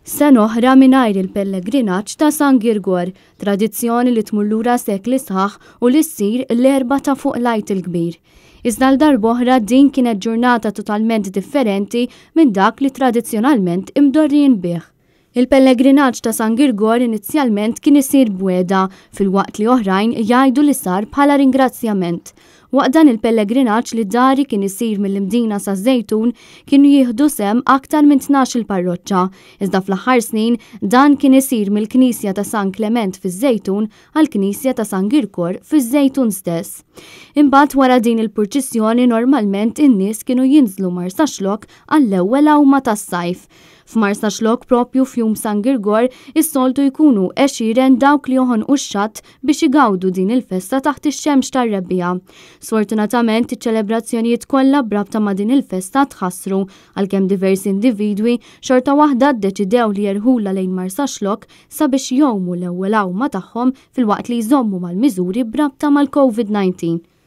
Sena oħra mingħajr il-pellegrinaġġ ta' San Girgor, tradizzjoni li tmur lura sekli sħaħ u li ssir l-Erbgħa ta' fuq l-Għid il-Kbir. Iżda għal darb'oħra din kienet ġurnata totalment differenti minn dak li tradizzjonalment imdorrijin bih. Il-pellegrinaġġ ta' San Girgor inizjalment kien isir b'wegħda, filwaqt li oħrajn jgħidu li sar bħala ringrazzjament. Waqt dan il-pellegrinaġġ li dari kien isir mill-Imdina saż-Żejtun kienu jieħdu sehem aktar minn 12-il parroċċa, iżda fl-aħħar snin dan kien isir mill-Knisja ta' San Klement fiż-Żejtun għall-Knisja ta' San Girkor fiż-Żejtun stess. Imbagħad wara din il-purċissjoni normalment in-nies kienu jinżlu Marsaxlokk għall-ewwel għawma tas-sajf. F'Marsaxlokk propju f'Jum San Girgor is-soltu jkunu għexieren dawk li joħonqu x-xatt biex igawdu din il-festa taħt ix-xemx tar-rebbiegħa. Sfortunatament iċ-ċelebrazzjonijiet kollha b'rabta ma' din il-festa tħassru għalkemm diversi individwi xorta waħda ddeċidew li jerħulha lejn Marsaxlokk sabiex jgħumu l-ewwel għawma tagħhom filwaqt li jżommu mal-miżuri b'rabta mal-Covid 19.